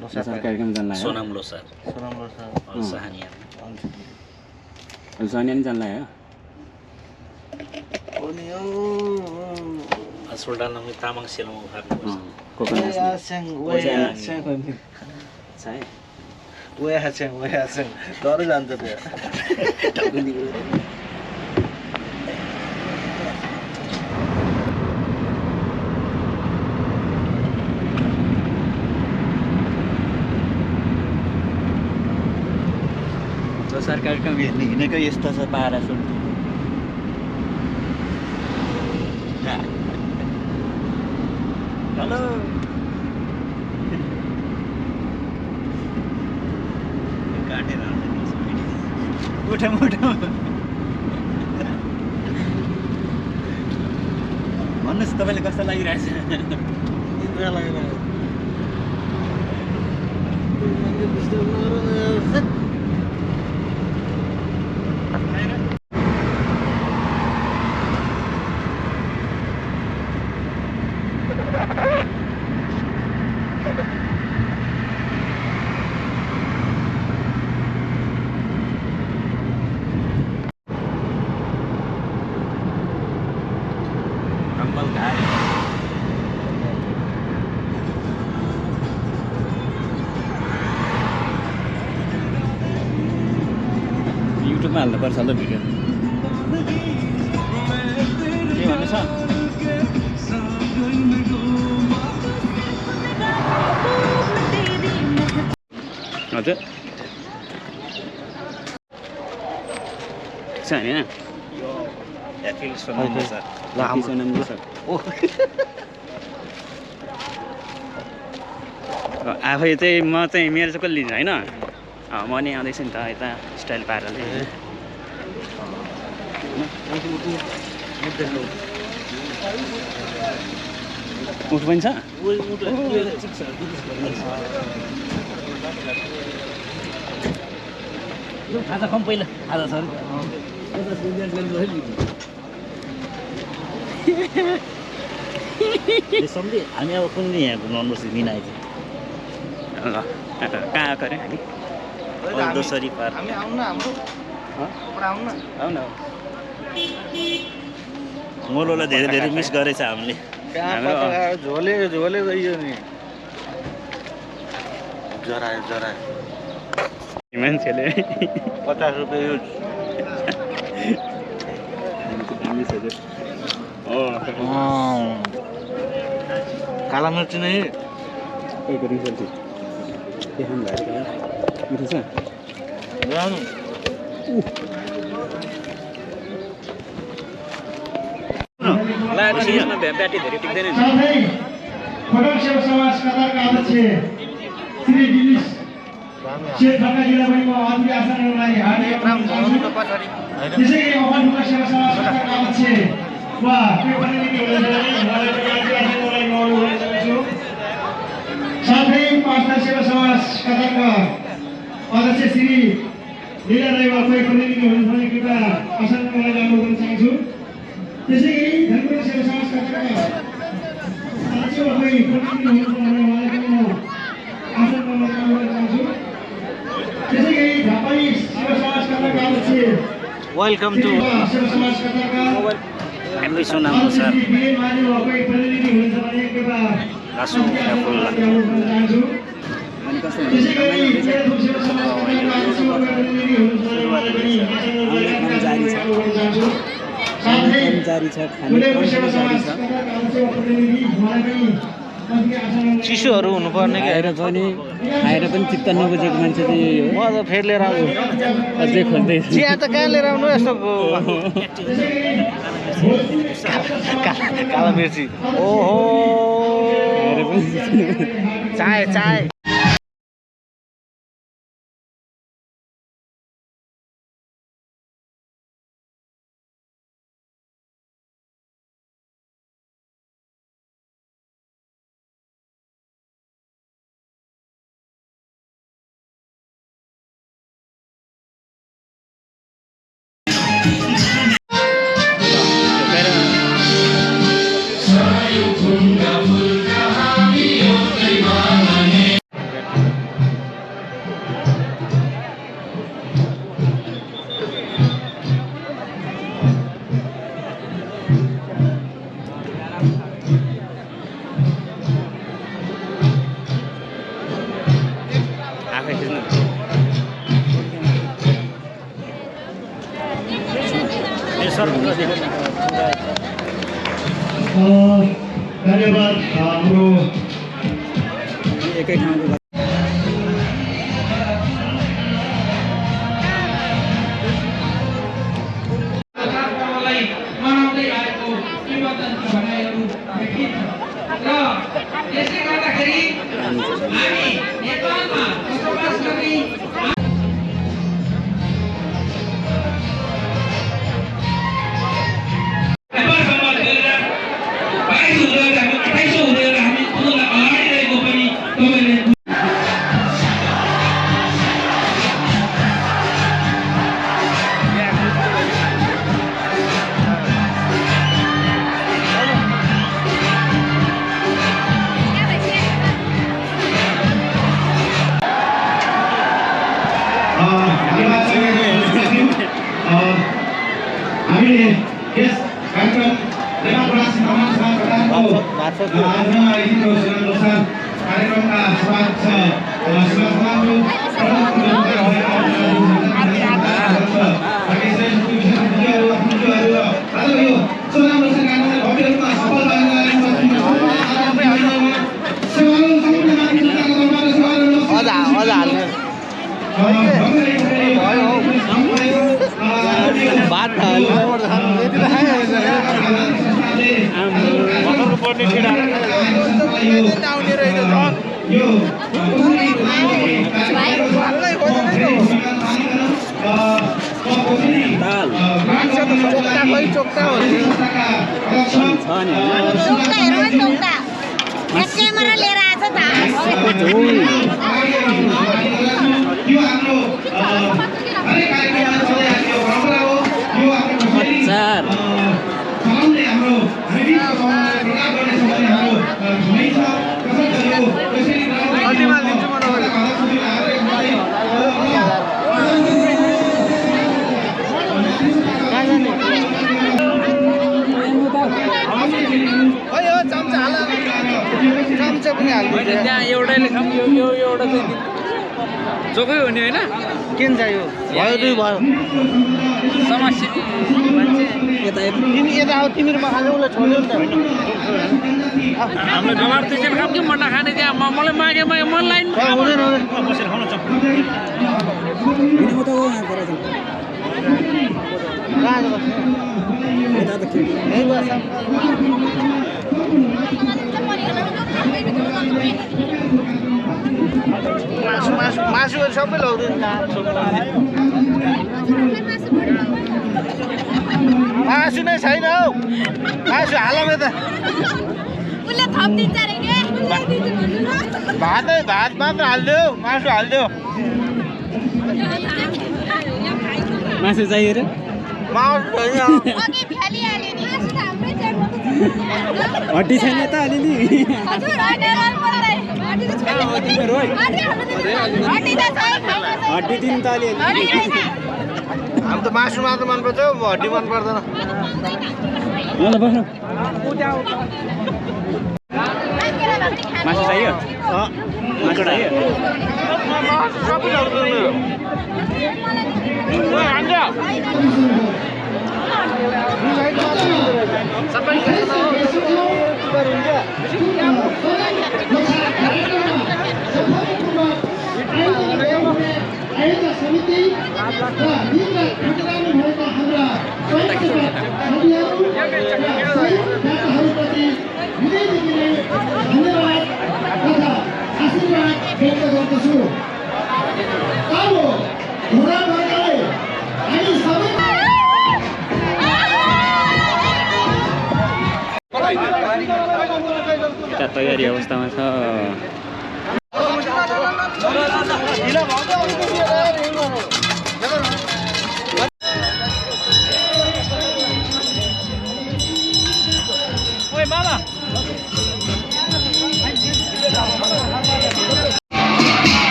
लोसार कार्यक्रम जान लाग्यो सोनाम लोसार सहानिया सहानिया नि जान लाग्यो सोल्डा नमी तामाङ सेलोमा उठाएको डर जान्छ त्यो लोसार कार्यक्रम हिँडेको यस्तो छ पारा सुट हेलो काटेर उठौँ उठौँ भन्नुहोस् तपाईँले कस्तो लागिरहेछ युट्युबमा हाल्नुपर्छ होला भिडियो के भन्नु छ हजुर छ नि आफै चाहिँ म चाहिँ मेरो चाहिँ कसले लिन्छ होइन म नि आउँदैछु नि त यता स्टाइल पाराले उठ पनि छ आज खम पहिला आज सर सम्झे हामी अब कुन यहाँ घुमाउनुपर्छ मिनाइ ल कहाँ आएको अरे हामी दोसरी पार आउन मोलोलाई धेरै धेरै मिस गरेछ हामीले झोले गइयो नि जरायो मान्छेले 50 रुपियाँ युज काला मिर्च नै मिठो छ ब्याट्री धेरै टिक्दैन नि होटल सेवा समाज कतारका अध्यक्ष श्री दिनेश क्षेत्रका जिल्ला बैङ्कमा अतिथि आसनलाई हार्दिक त्यसै गरी अफालुका सेवा समाज कतारका अध्यक्ष वा कोही प्रतिनिधि हुनुहुन्छ भने उहाँलाई पनि अतिथि आसनलाई म अनुरोध गर्छु साथै पाँचना सेवा समाज कतारका अध्यक्ष श्री लीला राई वा कोही प्रतिनिधि हुनुहुन्छ भने कृपया आसनमा अनुरोध गर्न चाहन्छु त्यसै गरी धनगढी सेवा समाज कतारका अध्यक्ष वा कोही प्रतिनिधि हुनुहुन्छ भने उहाँलाई पनि म आसनमा अनुरोध गर्न चाहन्छु त्यसै गरी झापाली सेवा समाज कतारका अध्यक्ष वेलकम टु सेवा समाज कतारका हामी सोनाम सर त्यसै गरी सेवा समाज जारी छ चिसोहरू हुनुपर्ने खाएर पनि चित्त नबुझेको मान्छे चाहिँ म त फेरि लिएर आउँछु अझै खोज्दै चिया त कहाँ लिएर आउनु यस्तो काला मिर्ची ओहो चाय धन्यवाद हाम्रो एकै ठाउँको मनाउँदै आएको किंवदन्ती भनाइहरू देखिन्छ र यसले गर्दाखेरि हामी नेपालमा बसोबास गर्ने हामीले यस कार्यक्रम डेमोक्रेसी भ्रमण सभाको आयोजना आयोजित अनुसार कार्यक्रमका स्वागत सभाको भात यति त खायो आउने रहेछ चोक्टा हो क्यामेरा लिएर आएछ त चम्चा पनि हाल्नु त्यहाँ एउटैले खाऊँ यो एउटा चाहिँ जोकै हो नि होइन किन चाहियो भयो दुई भयो समस्या मान्छे यता तिमी यता अब तिमीहरूमा खाने उसलाई छोड्यो नि त हाम्रो जमार त्यसरी खाऊँ कि मन्डा खाने त्यहाँ मलाई मागे मन लाइन हुँदैन बसेर खाउँ न मासुहरू सबै लगाउँदैन मासु नै छैन हौ मासु हालौँ यता भात मात्र हालिदियो मासु हालिदियो मासु चाहियो र मासु छैन हड्डी छैन त अलिअलि हड्डी दिनु त अलिअलि हामी त मासु मात्र मनपर्छ हड्डी मन पर्दैन ल बस्नु मासु चाहियो मासु चाहियो सबै लगाउँदैन आयोजक समिति र भित्र खटकाउनु भएका हाम्रा दाताहरूप्रति हृदयदेखि धन्यवाद तथा आशीर्वाद व्यक्त गर्दछु। अब घोडा वर्गलाई हामी सबै तयारी अवस्थामा छ।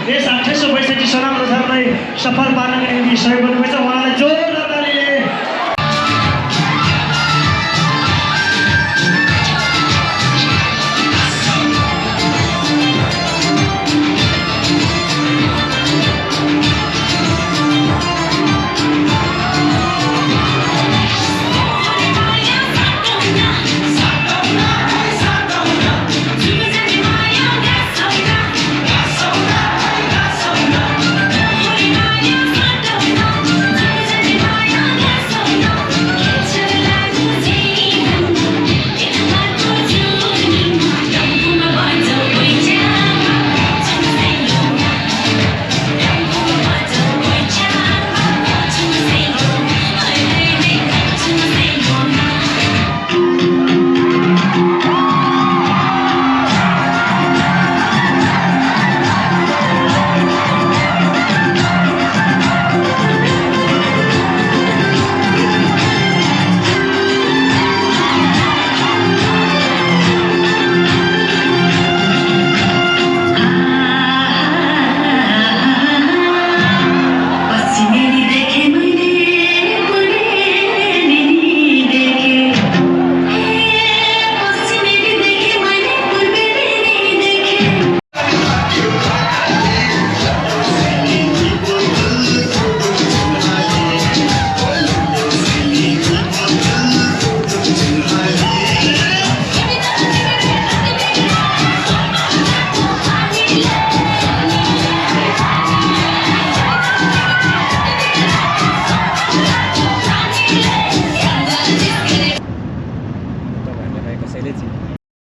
यस 2862 सनाम रथलाई सफल पार्नका निम्ति सहयोग गर्नुभएछ